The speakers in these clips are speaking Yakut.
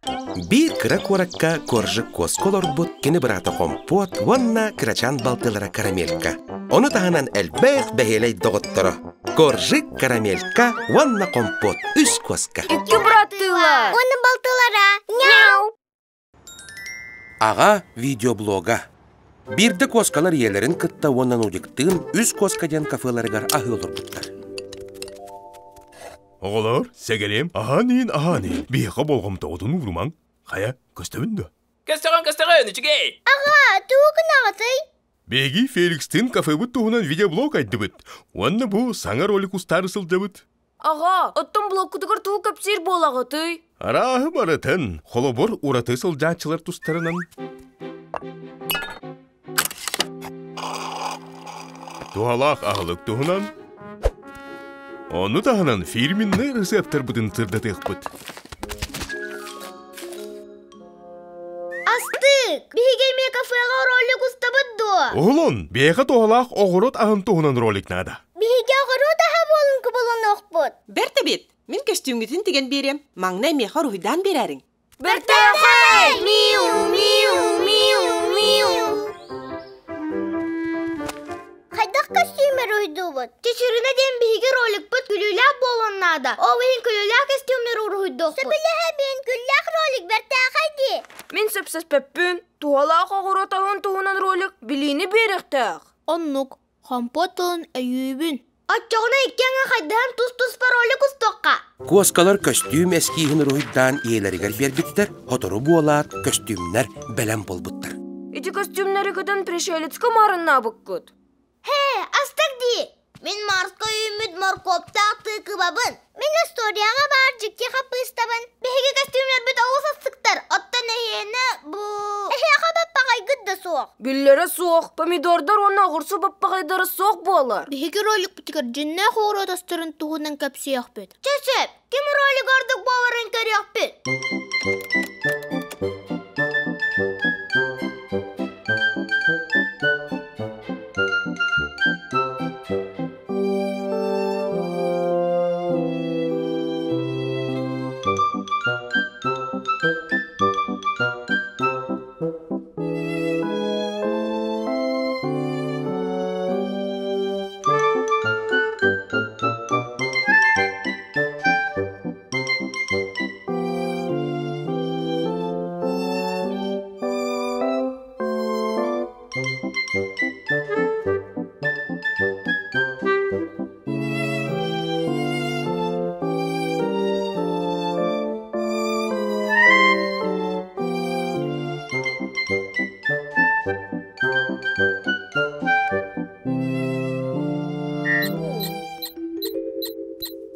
Биир кыра куоракка Коржик куоска олорбут кини быраата Хомпуот уонна кырачаан балтылара Карамелька. Ону таһынан элбэх бэһиэлэй доҕотторо Коржик, Карамелька уонна Хомпуот үс куоска. Икки быраттыылар. Уонна балтылара. Няу! Аҕа видеоблога. Биирдэ куоскалар ийэлэрин кытта уонна Нудиктыын үс куоска диэн кафеларыгар аһыы олорбуттар. Оҕолор, сэгэрим, аһаан-иин, аһаан-иин. Биһиэхэ болҕомтоҕутун уурумаҥ. Хайа, көстөбүн дуо? Көстөҕүн, көстөҕүн, үчүгэй! Аҕа, тугу гынаҕытый? Биһиги Феликстыын кафебыт туһунан видеоблог айдыбыт. Уонна бу саҥа ролик устаары сылдьабыт. Аҕа, оттон блоккутугар тугу кэпсиир буолаҕытый? Арааһы барытын, холобур, ураты сылдьааччылар тустарынан. Туһалаах аһылык туһунан. Ону таһынан фирменный ырысыаптарбытын сырдатыахпыт. Астык! Биһиги эмиэ кафеҕа ролик устабыт дуо? Уһулун, биһиэхэ туһалаах оҕуруот аһын туһунан ролик наада. Биһиги оҕуруот аһа буолун кубулунуохпут. Бэрт эбит. Мин көстүүмҥүтүн тигэн биэриэм. Маҥнай миэхэ уруһуйдаан биэрээриҥ. Бэртээхэй! Миу, миу, миу, миу. Хайдах көстүүмэр уруһуйдуубут? Чөчүрүнэ диэн биһиги роликпыт күлүүлээх буолуон наада. Ол иһин күлүүлээх костюмнары уруһуйдуохпут. Сөбүлэһэбин, күллээх ролик бэртээхэй дии. Мин сөпсөспөппүн. Туһалаах оҕуруот аһын туһунан ролик билиини биэриэхтээх. Оннук, хомпуот тылын өйүүбүн. Оччоҕуна икки аҥы хайдаһан тус-туспа ролик устуохха. Куоскалар көстүүм эскииһин уруһуйдаан ийэлэригэр биэрбиттэр, сотору буолаат көстүүмнэр бэлэм буолбуттар. Ити көстүүмнэри кытын пришелецкэ маарыннаабыккыт. Һээ, астык дии. Мин Марска үүммүт моркуоптаах тыыкыбабын. Мин историяҕа баар дьикти хаппыыстабын. Биһиги көстүүмнэрбит олус астыктар. Оттон эһиэнэ бу... Эһиэхэ баппаҕайгыт да суох. Биллэрэ суох. Помидордар уонна оҕурсу баппаҕайдара суох буолар. Биһиги роликпытыгар дьиннээх оҕуруот астарын туһунан кэпсиэхпит. Чэ сөп. Ким ролик ордук буоларын көрүөхпүт.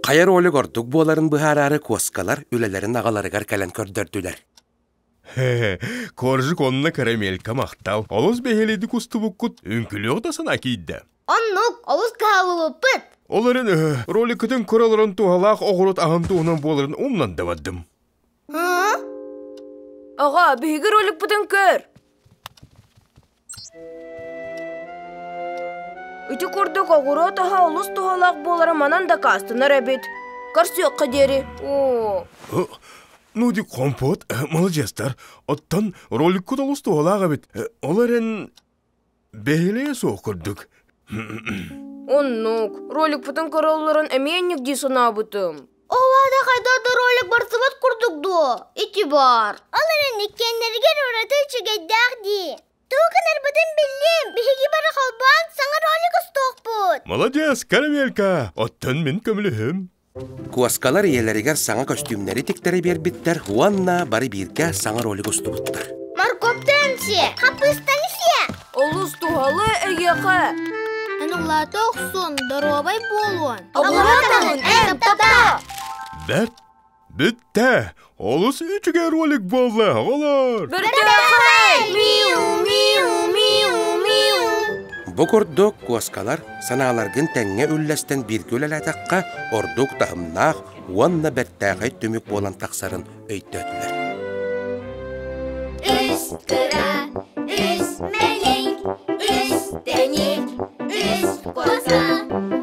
Хайа ролик ордук буоларын быһаараары куоскалар үлэлэрин аҕаларыгар кэлэн көрдөрдүлэр. Коржик онно карамелька махтал. Олус бэһиэлэйдик устубуккут үҥкүлүөх да санаа киирдэ. Оннук, олус кыһаллыбыппыт. Ол эрэн роликкытын көрө олорон туһалаах оҕуруот аһын туһунан буоларын умнан да бардым. Аҕа, биһиги роликпытын көр. Ити курдук оҕуруот аһа олус туһалаах буолара манан дакаастанар эбит. Көрсүөххэ диэри. Оо. Ну, ди компот, маладьыастар. Оттон роликкут олус туһалаах эбит. Ол эрэн бэһилиэ суох курдук. Оннук. Роликпытын көрө олорон эмиэ инник дии санаабытым. Оҕо хайдах да ролик барсыбат курдук дуо? Ити баар. Ол эрэн иккиэннэригэр ураты үчүгэйдээх дии. Тугу гынарбытын биллим. Биһиги бары холбоон саҥа ролик устуохпут. Молодец, Карамелька! Оттон мин көмөлөһүм. Куоскалар ийэлэригэр саҥа көстүүмнэри тиктэрэ биэрбиттэр уонна бары бииргэ саҥа ролик устубуттар. Морковтан сиэ, хаппыыстан сиэ. Олус туһалы эйиэхэ. Эн улаата охсун, доруобай буолуон. Оҕуруот аһын эн таптаа! Бэрт Бүттэ! Олус үчүгэй ролик буолла, оҕолор! Бэртээхэй! Миу, миу, миу, миу! Бу курдук куоскалар санааларгын тэҥҥэ үллэстэн бииргэ үлэлээтэххэ ордук таһымнаах уонна бэртээхэй түмүк буолан тахсарын өйдөөтүлэр. Үс кыра, үс мэник, үс тэник, үс куоска.